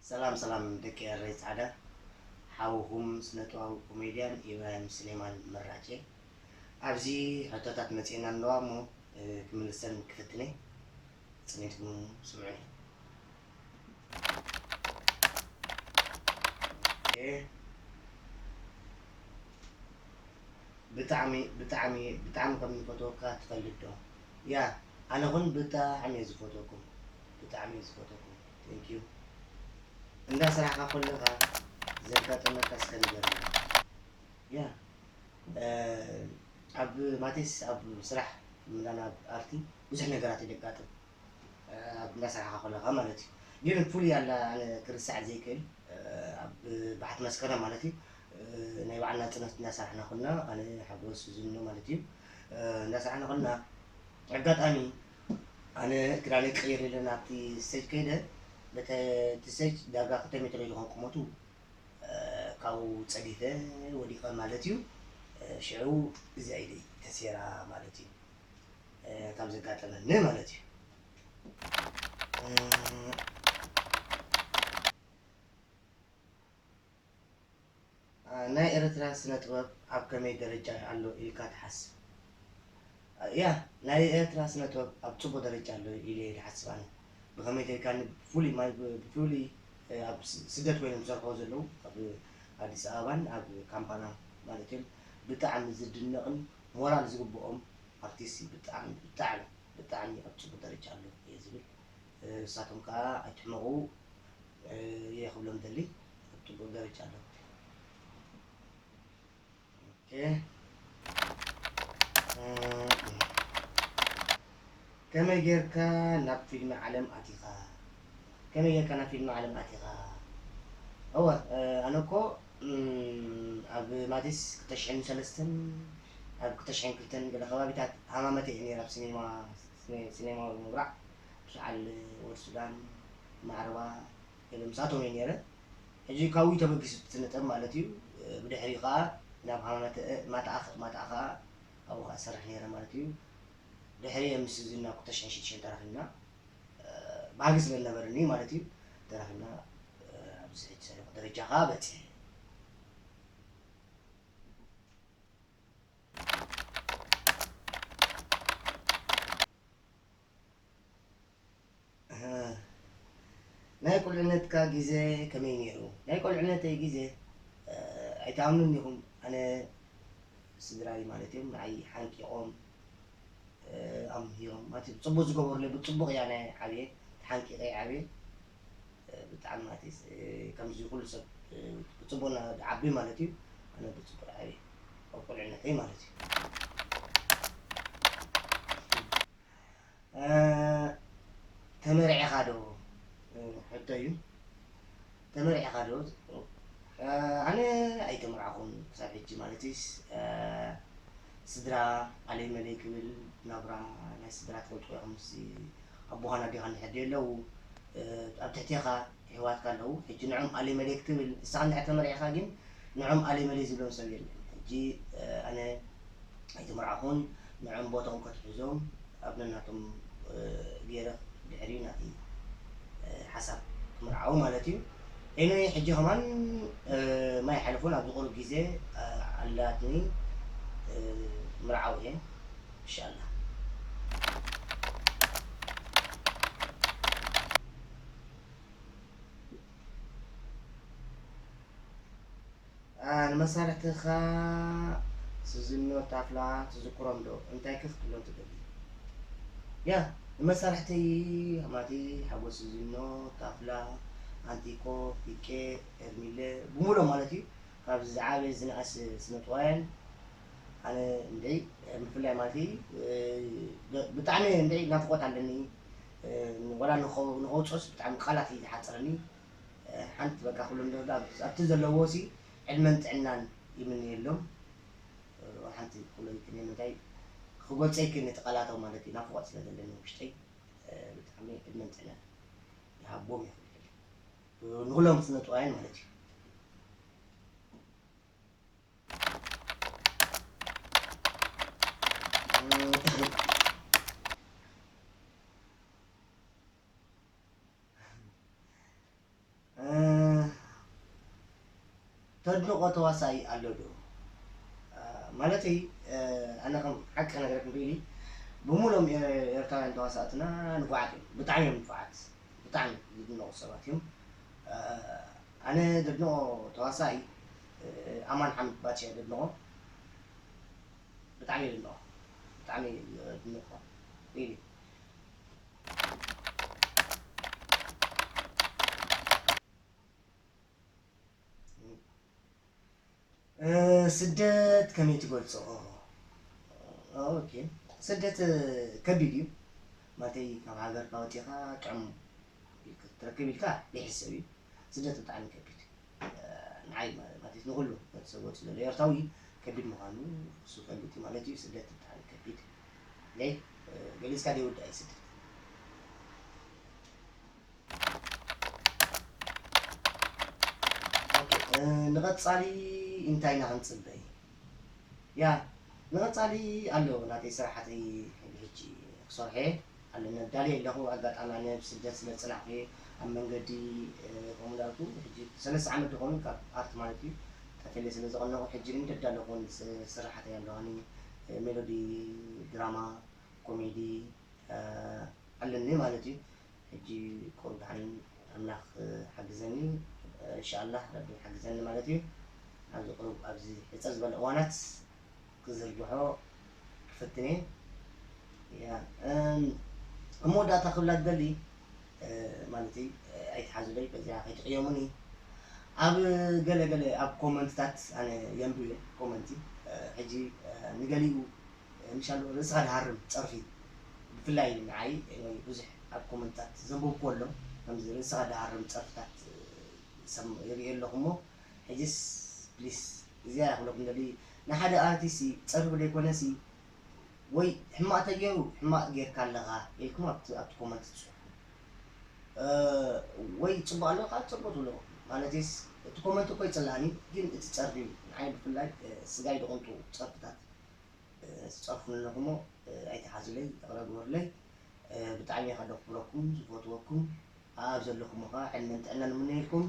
ሰላም ሰላም ደቂ ኤረይ ጻዕዳ፣ ሓውኹም ስነ ጥበባዊ ኮሜድያን ኢብራሂም ስሌማን መራጭ እየ። ኣብዚ ሕቶታት መጺኤና ኣለዋ እሞ፣ እ፣ ክምልሰን ክፍትን እየ። ጽኒትኩም ስምዑኒ። ኦኬ። ብጣዕሚ ብጣዕሚ ብጣዕሚ ከም ዝፈትወካ ትፈልጥ ዶ? ያ፣ ኣነ ኹን ብጣዕሚ እየ ዝፈትወኩም። ብጣዕሚ እየ ዝፈትወኩም። Thank you። እንዳ ስራሕካ ከለኻ ዘጋጠመካ እስከ ንገረኒ። ያ፣ እ፣ ኣብ ማቴስ ኣብ ስራሕ ምላና ኣብ ኣርቲ ብዙሕ ነገራት እዩ ዘጋጥም። ኣብ እናሰራሕካ ከለኻ ማለት እዩ። ግን ፍሉይ ኣላ ኣነ ክርስዕ ዘይክእል፣ ኣብ ባሕቲ መስከረም ማለት እዩ፣ ናይ በዓል ናጽነት እናሰራሕና ኮና፣ ኣነ ሓጎስ ዝኖ ማለት እዩ፣ እናሰራሕና ኮና፣ ኣጋጣሚ ኣነ ክዳነይ ቀይር ኢለ ናብቲ ስቴጅ ከይደ፣ በተ-፣ እቲ ስቴጅ ዳርጋ ክልተ ሜትሮ እዩ ዝኾን ቁመቱ፣ ካብኡ ጸዲፈ ወዲቐ ማለት እዩ። ሽዑ እዚኣ ኢደይ ተሴራ ማለት እዩ። ካብ ዘጋጠመኒ ማለት እዩ። እ፣ ናይ ኤርትራ ስነ ጥበብ ኣብ ከመይ ደረጃ ኣሎ ኢልካ ትሓስብ? ያ፣ ናይ ኤርትራ ስነ ጥበብ ኣብ ጽቡቕ ደረጃ ኣሎ ኢለ እየ ዝሓስብ ኣነ። ብኸመይ ተልካኒ፣ ብፍሉይ ማይ-፣ ብፍሉይ፣ እ፣ ኣብ ስ-፣ ስደት ኮይኖም ዝሰርሕዎ ዘለዉ፣ ኣብ ኣዲስ ኣበባን ኣብ ካምፓላ ማለት እዮም፣ ብጣዕሚ ዝድነቕን ሞራል ዝግብኦም ኣርቲስት እዩ። ብጣዕሚ፣ ብጣዕሚ፣ ብጣዕሚ ኣብ ጽቡቕ ደረጃ ኣሎ እየ ዝብል። እ፣ ንሳቶም ከኣ ኣይትሕመቑ፣ እ፣ እየ ክብሎም ደሊ፣ ኣብ ጽቡቕ ደረጃ ኣሎ። ኦኬ። እ፣ ከመይ ጌርካ ናብ ፊልም ዓለም ኣቲኻ? ከመይ ጌርካ ናብ ፊልም ዓለም ኣቲኻ? እወ፣ እ፣ ኣነ እኮ፣ እም፣ ኣብ ማቲስ ክልተ ሽሕን ሰለስተን፣ ኣብ ክልተ ሽሕን ክልተን ገለ ከባቢታት ሃማመተ እየ ነይረ፣ ኣብ ሲኔማ፣ ሲኔ-፣ ሲኔማዊ ምብራዕ፣ በዓል ወድ ሱዳን፣ ማዕረባ፣ ገለ ምስኣቶም እየ ነይረ። ሕጂ ካብኡ ተበጊሱ እቲ ስነ ጥበብ ማለት እዩ። ብድሕሪኡ ከኣ ናብ ሃማመተ ማትኣ፣ ማትኣ ከኣ ኣብኡ ከኣ እሰርሕ ነይረ ማለት እዩ። ድሕሪ ምስ ዝና ክልተ ሽሕን ሽዱሽተን ተራኺብና፣ ባህጊ ስለ ዝነበረኒ ማለት እዩ፣ ተራኺብና፣ ኣብዚ ሕጂ ዘለኹ ደረጃ ከኣ በጺሐ። ኣሃ። ናይ ቁልዕነትካ ግዜ ከመይ ነይሩ? ናይ ቁልዕነተይ ግዜ፣ እ፣ ኣይትኣምኑን ኢኹም። ኣነ ስድራይ ማለት እዮም፣ ንዓይ ሓንቂቖም፣ እ፣ ኣምሂሮም፣ ማለት እዩ፣ ጽቡቕ ዝገበሩለይ፣ ብጽቡቕ እያ ናይ ዓብየ፣ ተሓንቂቐ እየ ዓብየ። እ፣ ብጣዕሚ ማለት እዩ፣ እ፣ ከምዚ ኩሉ ሰብ፣ እ፣ ብጽቡቕ እና ዝዓቢ ማለት እዩ፣ ኣነ ብጽቡቕ ዓብየ፣ ኣብ ቁልዕነተይ ማለት እዩ። እ፣ ተመርዒኻ ዶ? እ፣ ሕቶ እዩ። ተመርዒኻ ዶ? እ፣ ኣነ ኣይተመርዓኹን ክሳብ ሕጂ፣ ማለትስ፣ እ፣ ስድራ ኣለይ መለይ ክብል ናብራ ናይ ስድራ ትፈልጥዎ ኢኹም። ምስ ኣቦኻን ኣዴኻን እንድሕር ደየለዉ፣ እ፣ ኣብ ትሕቴኻ የሕዋትካ ኣለዉ። ሕጂ ንዖም ኣለይ መለይ ክትብል፣ ንስኻ እንድሕር ተመርዒኻ ግን ንዖም ኣለይ መለይ ዝብሎም ሰብ የለን። ሕጂ፣ እ፣ ኣነ ኣይተመርዓኹን፣ ንዖም ቦታኦም ከትሕዞም ኣብ ነናቶም፣ እ፣ ገይረ ድሕሪኡ ናተይ፣ እ፣ ሓሳብ ክምርዓዉ ማለት እዩ። ኤኒወይ፣ ሕጂ ከማን፣ እ፣ ማይ ሓለፎን ኣብዚ ቁሩብ ግዜ፣ እ፣ ኣላትኒ፣ እ፣ ምርዓው እየ፣ ኢንሻላህ። ኣ፣ ንመሳርሕትኻ ስዝኖ ታፍላ ትዝክሮም ዶ? እንታይ ከ ክትብሎም ትደሊ? ያ፣ ንመሳርሕተይ ሃማቲ፣ ሓጎስ፣ ስዝኖ ታፍላ፣ ኣንቲኮ፣ ፊቄ፣ ኤርሚለ፣ ብምሉኦም ማለት እዩ። ካብዚ ዝዓበየ ዝነኣስ ስነጥበባውያን ኣነ እንድዒ፣ ብፍላይ ማለት እዩ፣ እ፣ ብ-፣ ብጣዕሚ እንድዒ ናፍቖት ኣለኒ። እ፣ ወላ ንኸው-፣ ንኸውፅኦስ ብጣዕሚ ቃላት እዩ ዝሓፅረኒ። እ፣ ሓንቲ በቃ ኩሎም ዶ-፣ ኣብ-፣ ኣብቲ ዘለዎሲ ዕድመን ጥዕናን ይምነየሎም። እ፣ ሓንቲ ክብሎ ይክእል፣ ንምንታይ ክገልጾ ይክእል ነቲ ቃላቶም ማለት እዩ፣ ናፍቖት ስለ ዘለኒ ውሽጠይ። እ፣ ብጣዕሚ ዕድመን ጥዕናን ይሃቦም ይኽእል። ንኹሎም ስነጥበባውያን ማለት እዩ። ተድንቖ ተዋሳኢ ኣሎ ዶ? ማለተይ ኣነ ከም ሓቂ ነገረክ እንተኢሊ ብምሎም ኤርትራውያን ተዋሳእትና ንፉዓት እዮም። ብጣዕሚ እዮም ንፉዓት። ብጣዕሚ ዝድነቑ ሰባት እዮም። ኣነ ዘድንቖ ተዋሳኢ ኣማን ሓምድ ባቻ ዘድንቖ። ብጣዕሚ ዘድንቖ። ብጣዕሚ ዘድንቖ። Really። ስደት ከመይ ትገልጾ? ኦኬ፣ ስደት ከቢድ እዩ። ማለተይ ካብ ሃገርካ ወጺኻ ጥዑም ክትረክብ ኢልካ ይሕሰብ እዩ። ስደት ብጣዕሚ ከቢድ። ንዓይ ማለት ንኹሉ ሰብ ወፂ ዘሎ ኤርትራዊ ከቢድ ምዃኑ እሱ ፈልጥ ማለት እዩ። ስደት ብጣዕሚ ከቢድ። ገሊፅካ ደይውዳእ እዩ ስደት። ንቐፃሊ እንታይ ኢና ክንፅበይ? ያ ንቐፃሊ ኣሎ ናተይ ስራሓተይ ሕጂ ክሰርሐ ኣለና ዳልየ ኣለኹ። ኣጋጣሚ ኣነ ብስደት ስለ ዝፅናሕኩ ኣብ መንገዲ ከምኡ እንዳልኩ ሕጂ ሰለስተ ዓመት ዝኾኑ ካብ ኣርት ማለት እዩ ጠፊለ ስለ ዝቐነኹ ሕጂ ግን ደዳለኹን ስራሓተይ ኣለዋኒ። ሜሎዲ፣ ድራማ፣ ኮሜዲ ኣለኒ ማለት እዩ። ሕጂ ቁሩብ ደሓን ኣምላኽ ሓግዘኒ፣ እንሻኣላህ ረቢ ሓግዘኒ ማለት እዩ። ኣብዚ ቁሩብ ኣብዚ ሕፅር ዝበለ እዋናት ክዝርግሖ ክፍትን እየ። ያ፣ እም፣ ኣብ መወዳእታ ክብላ ዝደሊ ማለት እዩ ኣይትሓዙለይ በዚኣ ከይትቕየሙኒ። ኣብ ገለ ገለ ኣብ ኮመንትታት ኣነ የንብብ እየ ኮመንቲ። ሕጂ ንገሊኡ ምሻሉ ርእስኻ ድሃርም ጸርፊ ብፍላይ ንዓይ ወይ ብዙሕ ኣብ ኮመንታት ዘንበብኩ ኣሎ ከምዚ ርእስኻ ድሃርም ጸርፍታት ይርኢ ኣለኹ እሞ ሕጅስ ፕሊስ እዚኣ ክብለኩም ደሊ ንሓደ ኣርቲስት ጸርፊ ዘይኮነሲ ወይ ሕማቕ ተገይሩ ሕማቕ ጌርካ ኣለኻ ኢልኩም ኣብቲ ኣብቲ ኮመንት ትጽሕፉ ወይ ጽቡቕ ኣሎ ካብ ጽቡቕ ትብሎ ማለትስ እቲ ኮመንት እኮ ይጽላኒ ግን እቲ ጸርፊ ንዓይ ብፍላይ ስጋይ ድቕንጡ ጸርፍታት ዝጸርፉ ኣለኹሞ ኣይትሓዙለይ ይቕረ ግበሩለይ። ብጣዕሚ እየ ከደኽብረኩም ዝፈትወኩም ኣብ ዘለኹም ኸዓ ዕድመን ጥዕናን እምነየልኩም።